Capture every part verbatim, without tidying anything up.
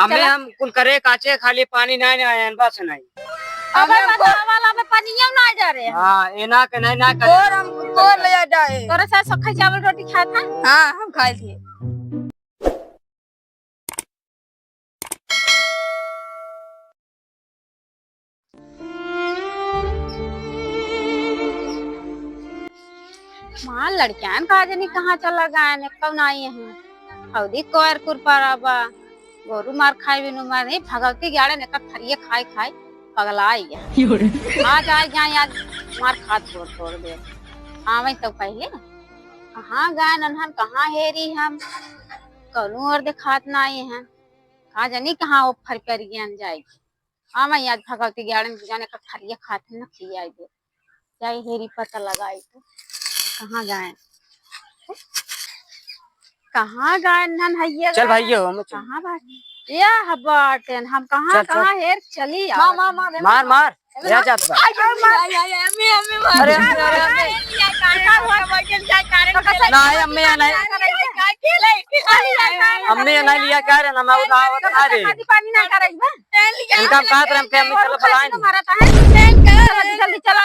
अम्मे चला। हम कुल करे काचे, खाली पानी नाहीं, नाहीं आयन, बस नाहीं। अबे अम्मे हमको बतावा ला, अबे पनिया ना जा रहे हैं। हाँ, ए ना के नाहीं, ना करे। और हम को ले जाए। तोरे साथ सखई चावल रोटी खाए था? हाँ, हम खाए थे। माँ, लड़कियान का जनी कहाँ चला गए ने, कौन आई हैं? हौदी कोयर कुर पर आबा, गोरू मार खाए बिनु मार नहीं, भगवती ग्याड़े ने तक थरिये खाए खाए पगला आई है। आज आई जाए, आज मार खात छोड़ छोड़ दे। आवे तो पहले कहाँ गए नन्हन, कहाँ हेरी हम, कौनो और देखात ना आई हैं। का जनी कहाँ वो फर पर ज्ञान जाएगी। हाँ, मैं आज भगवती ग्यारह में जाने का खरिया खाते न खियाई दे। जाए हेरी पता लगाई तो। कहाँ गए? कहाँ गए नन हइया चल गए? भाइयो, हम चल। कहाँ भाई? या बाटेन, हम कहाँ, चल, चल। कहाँ हेर चली माँ, आवत माँ, हैं। माँ, मार, मार। ले जात बा। अरे, अरे, अरे, अरे। अरे, अरे, अरे, अरे। ना, अम्मी, या नहीं। अम्मी, या नहीं लिया क्या रे? ना, मैं उठा आवत ना रे। इनका हम कहत रहे, हम के अम्मी चलो बुलाएं। चलो, जल्दी, चलो,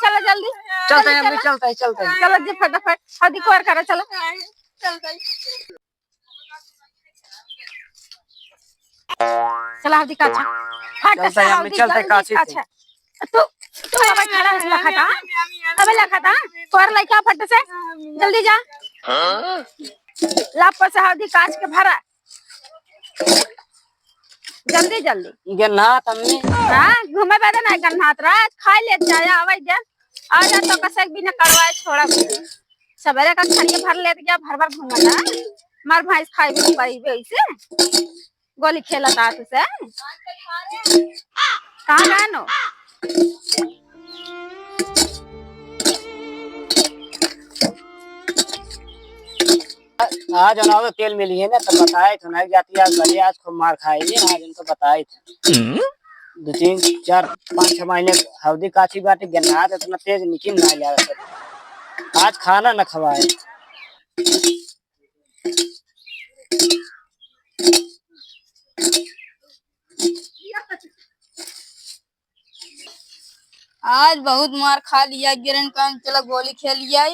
चलो, जल्दी। चलते हैं, अम्मी, चलते हैं, चलते हैं। चलो जी, फटाफट। हल्दी कोर करो, चलो। चला हल्दी काछा। फट चलते से हैं, हल्दी चलते जल्दी काछी से। काछा। तू, तू अबे खड़ा है, लखता। अबे लखता, तोर लइका फट से। जल्दी जा। लाप पर से हल्दी काछ के भरा। जल्दी, जल्दी। गन्हात अम्मी। हाँ, घूमे बदे ना गन्हात रहा, खाए ले जाया, आवे दे। आ जा तो कसे बिना कड़वाए छोड़ा। सबेरे का खड़िए भर लेत गया, भर भर घूमता। मार भैंस खाई भी पड़ी बे इसे। गोली खेलत आ तुसे। कहाँ गए नो? आज जनावे तेल मिली है ना, तो बताए थे ना जाती आज बड़े आज खूब मार खाई है, आज इनको बताए थे। दो तीन चार पाँच छह महीने हल्दी काछी बाटे, गन्हात इतना तेज निकिन ना जा रहा। आज खाना न खवाए। आज बहुत मार खा लिया, गिरन काम चला गोली खेल लिया।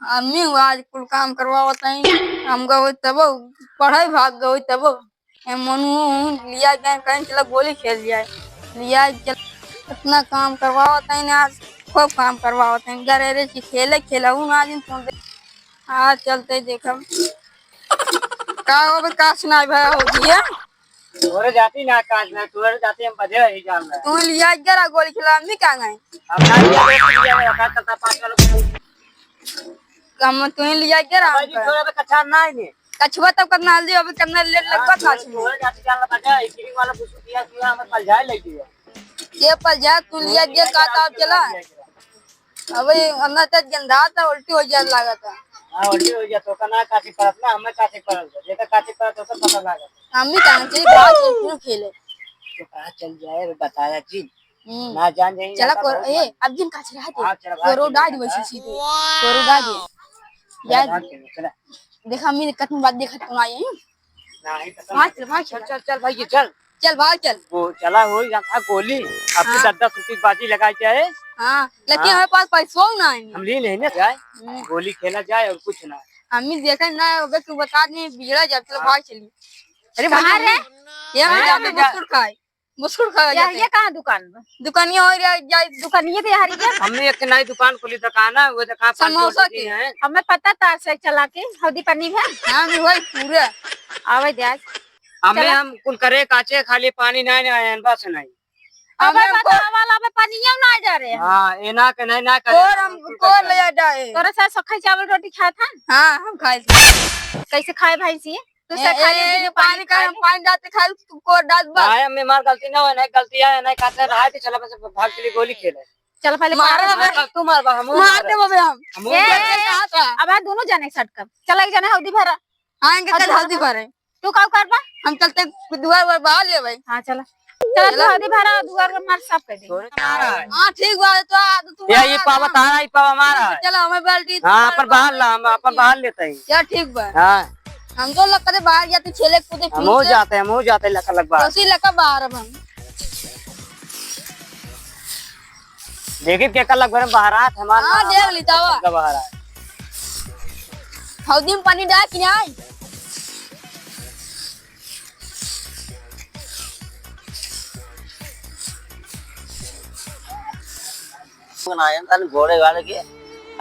अम्मी हुआ आज कुल काम करवावत हैं, हम गए तब पढ़ाई भाग गए तब ए मनु लिया गए कहीं चला गोली खेल लिया। लिया चल इतना काम करवावत हैं ना, आज खूब काम करवावत हैं। गरे रे खेले खेलहू ना आज तुम। आज चलते देखम। का हो बे, का सुनाई भया हो गया? तोरे जाती ना काज ना, तोरे जाती हम बजे ही जान रहे। तू लिया जरा गोली खिला, हम नहीं कहाँ गए? अब ना लिया, लिया, लिया, का करता पाँच वालों को? हम तू ही लिया जरा भाई जी, हमका। थोड़ा तो कछार ना है ने। कछुआ तब करना हल्दी, अभी करना लेट लगवा हाँ, काज में। तोरे जाती जान रहा बजा, एक गिरी वाला बुसु दिया, दिया, हमें पल जाए लग गया। ये पल जाए, तू लिया तोरे जे जाती का जान ताप रहा चला। बजा, अबे हमरा त गंधा त उल्टी हो जाए लागत है। हाँ, उल्टी हो जाए, तो का ना काची पड़त ना, हमें काची पड़त है। जेकर काची पड़त, ओकर पता लागत। हम भी कहाँ से भाग के क्यों खेले? तो कहाँ चल जाए, रे बताया जी। हम्म। ना जान जाए, चला ना कोर-, भाग ए, जाए। अब जिन काची रहा थे। हाँ, चला भाग कोरो चले डाल जाता। वैसे सीधे। कोरो डाल दे। चला यार, भाग चले, चला। देखा, हमने कतनी बात देखत तो आई है। नहीं, तो भाग चल, भाग चल, चल। चल, चल, भाई, चल। चल, भाग चल। वो चला हो, यहाँ था गोली। अब तो हाँ। दस दस रुपये की बाजी लगाई जाए। हाँ, लेकिन हाँ। हमारे पास पैसों ना है। हम ले लें ना जाए। हम्म। गोली खेला जाए और कुछ ना। हम ही देखे ना, अबे तू बता दे, बिगड़ा जाए, चलो हाँ। भाग चली। अरे कहाँ भाई, रे? ये हम हाँ, जाते ले जा। मुस्कुर खाए। मुस्कुर खा या, जाते। ये कहाँ दुकान बा? दुकानिया हो रहा है, या दुकानिया तो यार ये। हमने एक नई दुकान खोली, दुकान है, वो दुकान पर समोसा जोड़ की। दी है। हमें पता था से चला के, हल्दी पन्नी है। हाँ, नहीं भाई, पूरा। आवे दे आज। हमें चला। हम कुल करे काचे, खाली पानी नहीं, नहीं आयन, बस नहीं। अबे हमें को- बतावा ला, अबे पनिया ना जा रहे हैं। हाँ, ए ना के नहीं, ना करे। और हम कुल को करे। ले जाए। तोरे साथ सखई चावल रोटी खाए था? हाँ, हम खाए थे। कैसे खाए भाई जी? तू ए, से खाली ए, बिनु पानी पानी का खाए हम ले। पानी जाते खाए, तू को डाल बस। भाई, हमें मार गलती ना हो, नहीं गलती है, नहीं खाते रहा, तो चला बस भाग के लिए गोली खेले। चल पहले मारा पानी बे। मार, तू मार बा, हम मार मार। दे बे हम। हम ए, मार। ए, ए, कहा था? अब आ दोनों जने सटकब। चल एक जने हल्दी भरा। हाँ, इनके हल्दी कल हल्दी भरा। भरे। तू का करबा? हम चलते दुआर पर बाहर ले भाई। हाँ, चला। चला, तू चला। हल्दी भरा, दुआर पर मार साफ कर दे। तोरे मारा है। हाँ, ठीक बा, तो आ, तो तू या, ये मारा पावा ना। तारा, ये पावा मारा है। चलो, हमें बाल्टी हाँ, अपन बाहर ला, हम अपन बाहर लेते हैं। या, ठीक बा। हाँ। हम तो लक्का दे बाहर जाते खेले कूदे फिर हमहू से। जाते, हमहू जाते लक्का लग बाहर। उसी लक्का बाहर अब हम। देखित के कल लग बाहर आत हमार हाँ, ना, देख ली तावा। लक्का बाहर आए। हौदी में पानी डाल के नहीं आई। बनाए तन गोड़े वाले के,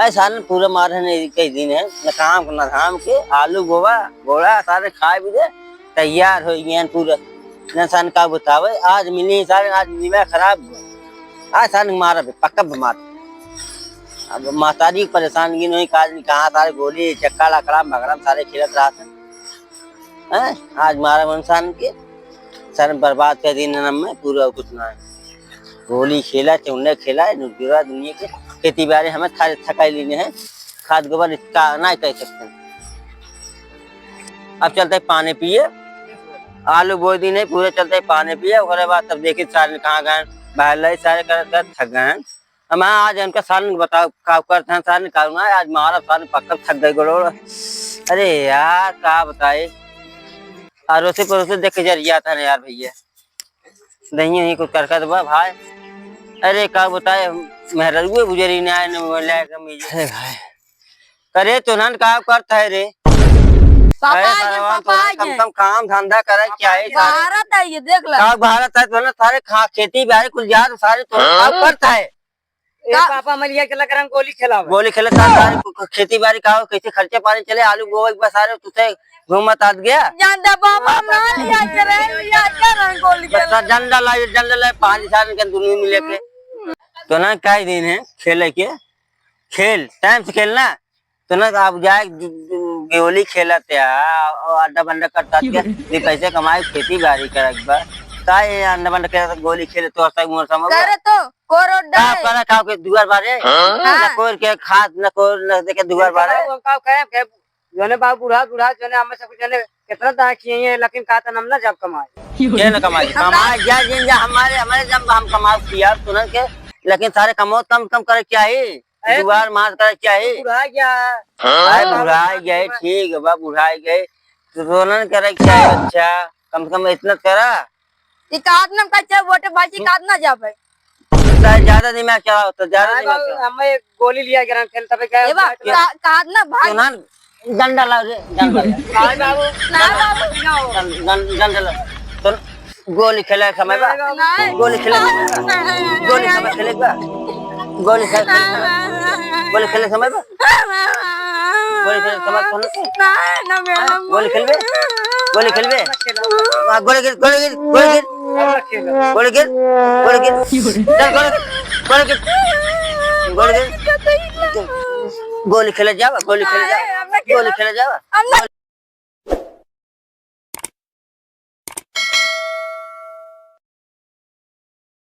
ऐसा न पूरा मारे नहीं कई दिन है, न काम न धाम के, आलू गोवा, गोड़ा सारे खाए भी दे, तैयार हो गए हैं पूरा। न सन का बतावे, आज मिली सारे, आज निमा खराब हुआ। आज सन मारा भी, पक्का भी मार। अब महतारी परेशान गिन हुई, काज नहीं कहाँ सारे गोली, चक्का, लकड़ा, मगरम सारे खेलत रहते हैं। हैं? आज मारा इंसान के, सर बर्बाद कर दिन हम में, पूरा कुछ ना है। होली खेला, चौंडे खेला, पूरा दुनिया के खेती बाड़ी हमें खा-, थकाई लेने हैं। खाद गोबर इसका ना कर सकते हैं। अब चलते हैं पानी पिए, आलू बोए दिन है, पूरे चलते हैं पानी पिए, ओकरे बाद तब देखित सारे कहाँ गए, बाहर लाई सारे करत करत थक गए हैं। अब मैं आज इनका सारन के बताओ, का करत हैं सारन, का ना, आज मारा सारन पक्का थक गई गोड़ोड़। अरे यार, का बताए, अड़ोसी पड़ोसी देख के जर जात है ना यार भैया। नहीं, नहीं, कुछ करकत बा भाई। अरे, का बताए, मेहररुए गुजरी ना है, न मोबाइल लाए के मिले। अरे भाई, करे तो नन का करत है रे? पापा अरे आ गए, सारवा, पापा आ कम से गए। कम काम धंधा करे, क्या है सारे? भारत है ये, देख ला। का भारत है, तो ना सारे खा-, खेती बाड़ी कुल जात, सारे तो हाँ? का करत है? ए का? पापा, मलिया के लग रहा गोली खेलावे। गोली खेले सारे, सारे क-, क-, खेती बाड़ी का हो, कैसे खर्चा पानी चले, आलू बोवे के बाद सारे तुझे घूमत आत गया। जान दे पापा, ना लिया के रहे, लिया के रहे गोली बस खेले। डंडा लाई, डंडा लाई, पानी सारे के दुनू मिले के। तो ना काई दिन है खेले के, खेल, टाइम से खेलना। तो ना अब जाए दु-, दु-, गोली खेलत या, और अड्डा बंडा करता के, ये पैसे कमाए, खेती बाड़ी करत बा। का ये अंडा बंडा करत गोली खेले तो असक मोर समझ बा? करे तो, कोरोना का है। करे का के दुआर बारे? हाँ। ना कोर के खात, ना कोर, ना देखे दुआर बारे। का, का, का, का, जोने बाबू बूढ़ा, बूढ़ा, जोने हमें सब जोने कितना दाएं किए हैं, लेकिन का तो हम ना जब कमाए। ये ना कमाए, हम कमाए ना जा, जिन जा हमारे, हमारे जब हम कमाओ किया, तुरंत के, लेकिन सारे कमो कम, कम करे क्या ही? अरे, दुआर मार करे क्या ही? बुढ़ा गया। हाँ? अरे, बुढ़ा गया है, ठीक है बा, बुढ़ा गया है। तो रोलन करे क्या है, अच्छा, कम से कम इतना करा। ई काट ना का चाहे वोटे बाजी काट ना जा भाई। चाहे ज्यादा दिमाग चलाओ, तो ज्यादा नहीं दिमाग बाबू, चलाओ। हमें एक गोली लिया के रंग खेल, तबे क्या ए बा, बात का-, काट ना भाई। तो ना, डंडा लाओ रे, डंडा लाओ। भाई बाबू, ना बाबू। डं-, डं-, डंडा लाओ। तो गोली खेले समय बा? नहीं। गोली खेले समय बा? गोली खेले समय खेले बा? गोली खेले, गोली खेले समय बा? गोली खेले समय कौन? नहीं, ना मेरा हाँ? गोली खेलबे? गोली खेलबे? हाँ, गोली गिर, गोली गिर, गोली गिर। गोली गिर, गोली गिर। चल, गोली गिर, गोली गिर। गोली गिर। गोली खेले जावा, गोली खेले जावा। गोली खेले जावा।